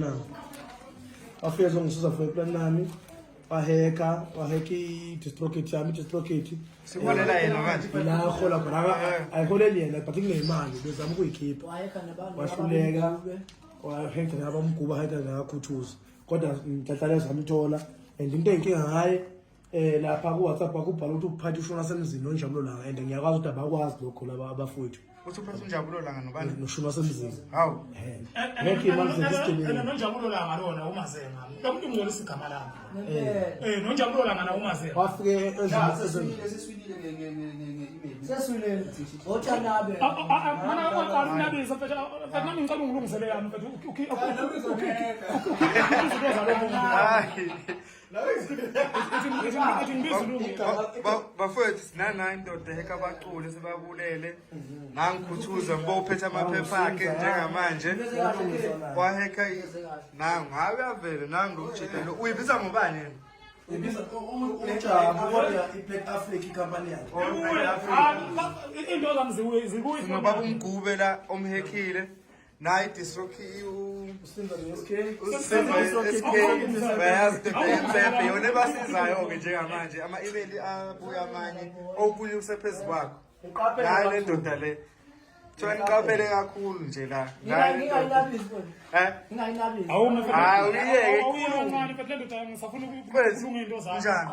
ePlatinum. Wafika ezongisiza for ePlatinum, waheka, waheka i-distrokate yami, i-distrokate. Siholela yena manje. La ahola khona, ayiholeli yena but kunemali bezama ukuyikhipha. Wahluleka, waheka nabamguba, waheka nakakhuthuza. Kodwa ngihlahlale zamthola and into eyinkinga ngaye lapha ku WhatsApp kwakubhala ukuthi uphathe ushona semzini noNjabulo Langa and ngiyakwazi ukuthi abakwazi lokho laba abafowethu. Uthi uphathe uNjabulo Langa nobani? Noshona semzini. Hawu. Ngekho imali zesigebengu. Nonjabulo Langa lona umazenga. Lo muntu ungcolisa igama lami. Nonjabulo Langa na umazenga. Wafike ezini. Seswinile nge-email. Seswinile. Otshanabe. Mana aqala unabisa mfethu. Mfethu nami ngicela ungilungisele yami mfethu. Ukhiphe izinto zalo muntu. Hayi. Ithi ngibiza ulungi. Bafowethu sinanayo indoda eheka abaculi sebabulele. Nangikhuthuza ngibo uphethe amaphepha akhe njengamanje. Waheka nangu hayi uyavela nangu lo mjita lo. Uyibiza ngobani yena? Uyibiza uJabu kodwa iBlack Africa ikhampani yakhe. Into zami zikuyi. Sinobaba uMgube la omhekhile. Nayi disroki Usinza no-SK. uSimba SK bayazi insephe yona ebasizayo-ke njengamanje ama-email abuya amanye okunye kusephezu kwakho nayi le ndoda le kuthiwa niqaphele kakhulu nje la Nayi le ndoda. Ngingayinabisi mfowethu. Eh? Ngingayinabisi. Hayi, uyiyeke, Awuye ikhulume. kancane mfethu le ndoda ngisafuna Mfethu, ukulunga into zami. njani?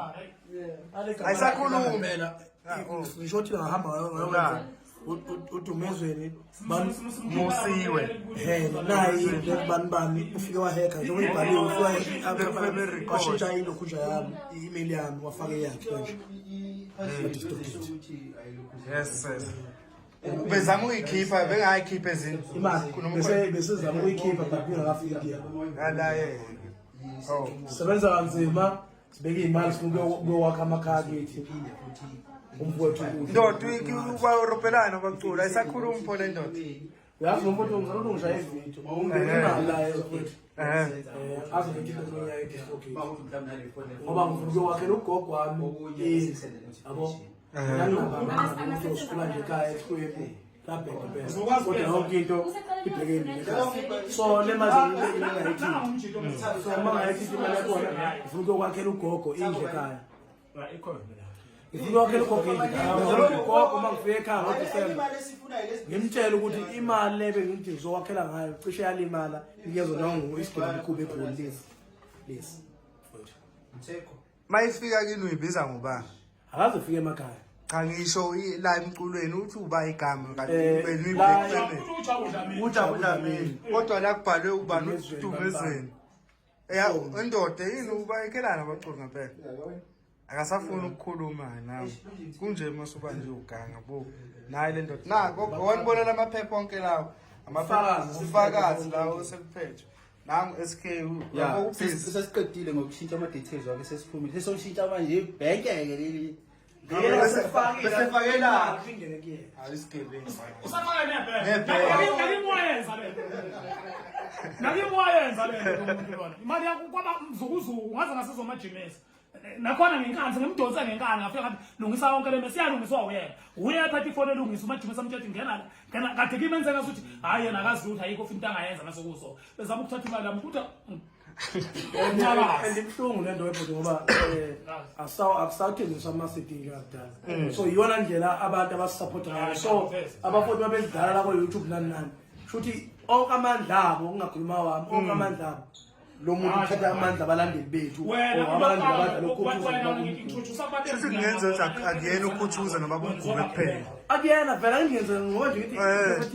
Ayisakhulumi. Phela ngisho ukuthi ngahamba ngayokwenza uDumezweni bani Musiwe. he nayi le bani bani ufike waheka njengoba ibhaliwe ufike waheka washintsha ilokhunja yami i-email yami wafaka eyakhe kanje. Yes, yes. Bezama ukuyikhipha bengayikhipha ezinye. Imali bese besizama ukuyikhipha but bingakafiki kuyena. Ala yena. Oh. Sebenza kanzima sibeke iy'mali sifuna ukuyowakha amakhaya kithi umfowethu ukudla. Ndoda ubaropelana abaculi ayisakhulumi pho le ndoda. Uyazi lo mfowethu ngicela ukuthi ungishaye ividiyo ungena imali la mfowethu. Azoletha into yonyaka edislokate ngoba ngifuna ukuyowakhela ugogo wami indlu yabo. Nginababa sikhula nje ekhaya ehlwephu labheka impela kodwa yonke into ibheke mina ekhaya. So le mali ngingayithinti. So uma ngayithinti imali yakhona ngifuna ukuyokwakhela ugogo indlu ekhaya. Ngifuna ukwakhela ugogo indlu ekhaya. Ngizolo ugogo uma ngifika ekhaya ngoDisemba ngimtshele ukuthi imali le bengithi ngizowakhela ngayo cishe yalimala inikezwa nangu isigilamkhuba eGoli lesi. Lesi. Mfowethu. Mayifika kini uyibiza ngobani? Akaze ufike emakhaya. Cha ngisho la emculweni uthi uba igama kanti wena la- uyi-Black Family. Ujabu Dlamini. Ujabu Dlamini. Kodwa la kubhalwe ubani Dumezweni, uDumezweni. Ya indoda yini ubayekhelana abaculi ngempela. Akasafuni ukukhuluma nawe. Kunje masuka nje uganga bo. Nayi le ndoda. Nako wanibona lamaphepha onke lawo. Amaphepha Ufakazi, ufakazi lawo sekuphethwe. Nangu SK Ya, yabo ubhizi. sesiqedile ngokushintsha ama-details wakhe sesiphumile. Sesoshintsha manje ibhenke-ke leli. Bese fakela. Ingene kuyena. Hayi isigebengu. Usanqaka nebhele. Nebhele. Nakimi wayenza le nto. Nakimi wayenza le nto lo muntu lona. Imali yakho kwaba mzukuzuku ngaze ngasizwa amajimesi. Nakhona ngenkani ngimdonse ngenkani ngafika ngathi lungisa yonke le mesi iyalungiswa uyena. Uye ephatha ifoni elungisa umajimesi amtshela ukuthi ngena la. Ngena kade kimi enze ngathi hayi yena akazi lutho ayikho futhi into angayenza mase kuzo. Bezama ukuthatha imali yami kodwa And ibuhlungu le nto webhuti ngoba akusawuthengiswa ama-CD njengakudala. So iyona ndlela abantu abasisapotha ngayo. So abafowethu babedlala la ko-YouTube nani nani. Shuthi onke amandla abo kungakhuluma wami onke amandla abo lo muntu uthatha amandla abalandeli bethu or wena abalandeli abadlala ukhuthuza wena noma ngi-introduce abantu Shuthi kungenzeka ukuthi akuyena ukhuthuza noma umgube kuphela. Akuyena vele angingenze ngoba nje ngithi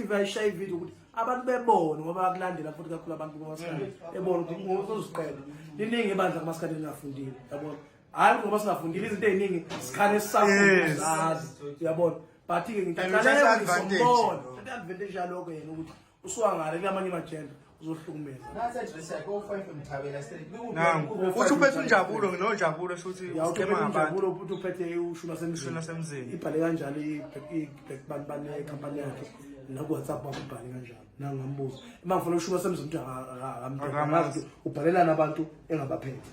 i-TV ayishaye ividiyo ukuthi abantu bebone ngoba bakulandela futhi kakhulu abantu kumasikandi bebone ukuthi uzoziqeda liningi ibandla kumasikandi elingafundile yabona hhayi ngoba singafundile izinto ey'ningi sikhane sisazi uyabona but-ke And uthatha advantage. ngicalekuzombona thatha i-advantage yalokho yena ukuthi usuka ngale kulamanye amajenda uzohlukumeza Nasi address yakhe o-5 Mthabela Street. Nangu. Uthi uphethe unjabulo nonjabulo shuthi Ya uskema uphethe ngabantu. unjabulo uthi uphethe ushuna semzini. Ushuna semzini. Ibhale kanjalo i-black bani bani company yakhe naku-WhatsApp wakho ubhale kanjalo. Nangambuza. Uma ngifuna ushuna semzini umuntu Akamazi. akamazi ubhalelana abantu engabaphethe.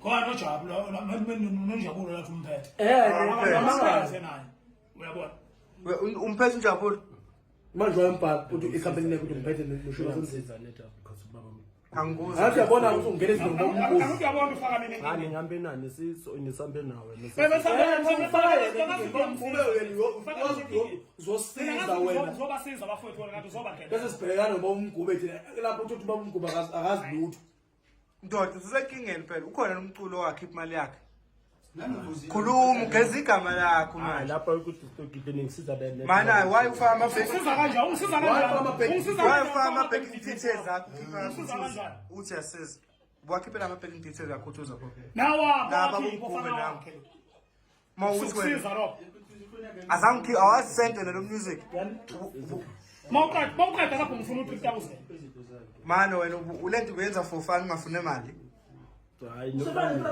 Khona nojabu nonjabulo lapho umphethe. Amangazi. naye. Uyabona? Umphethe unjabulo. Manje wayembhala uthi i-company yakhe uthi umphethe noshuna semzini. Because ubaba Angikuzi. Ngathi uyabona ukuthi ungena ezintweni bomkhulu. Angithi uyabona ufaka mina Ngani enkingeni. ngihambe nani nisambe nawe. Uzosiza wena. Uzobasiza abafowethu wena kanti uzobangena. Bese sibhekana noba umgube thina lapho uthi uba umgube akazi lutho. Ndoda usesenkingeni phela ukhona nomculo wakhe imali yakhe. Khuluma ugeza igama lakho manje. Lapha ku-distrokit ningisiza bene. Mana why ufaka ama-bank Ungisiza kanjani? Ungisiza kanjani? Ungisiza why kanjani? ufaka ama-banking details akho Ungisiza kanjani? uthi asiza. Wakhiphela ama-banking details akho uthi uzakhokhela. Nawa Naba wakhe, umgube ufaka nawe. wakhe. Ma uthi wena Ukusiza lokho. azange awazi sente nalo music. Mawuqeda lapho ngifuna u-3000. Mana wena ulento uyenza for fun ungafune imali. Hayi nanginika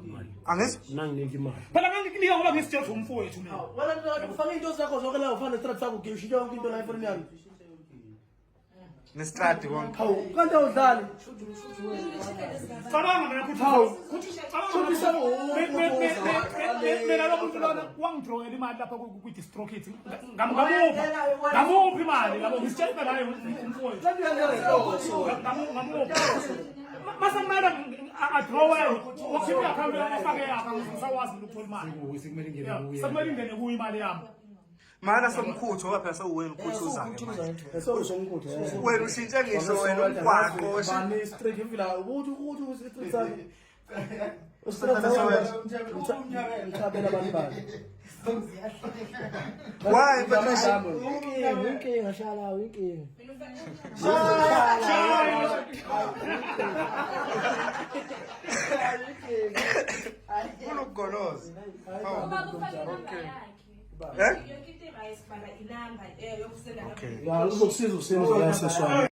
imali. Angizwa? Nanginika imali. Phela ngangikunika ngoba ngisitshela ukuthi umfowethu mina. Wena ufake into zakho zonke la ufana nestrap sakho ushintsha yonke into la efonini yami. Nestradi konke. Hawu, kanti awudlali. Cabanga mina ukuthi Hawu. ukuthi Shuthi mina lo muntu lona wangidrowela imali lapha kwi-distrokit. Ngamupha. Ngamupha imali yabo ngisitshela phela hayi umfowethu. Ngamupha. Mase kumele adrowe wakhipha i-account yami afake yakhe ngisawazi mina ukuthola imali. Sekumele ingene Yeah, kuye. Sekumele ingene kuyo imali yami. Mana somkhuthu ngoba phela sewuwena ukhuthuza ke manje. Esosomkhuthu. Wena ushintshe ngisho wena umgwaqo Bani straight imvila ukuthi ukuthi straight sakho. Straight sakho. Ngithabela abantu bani. Why but Inkinga, inkinga shalawo inkinga. unokugoloza. Ubaba ufake inamba yakhe. Eh? Yonke into i-right, bhala inamba yokusenda. Okay. Ya uzokusiza usizo la seswami.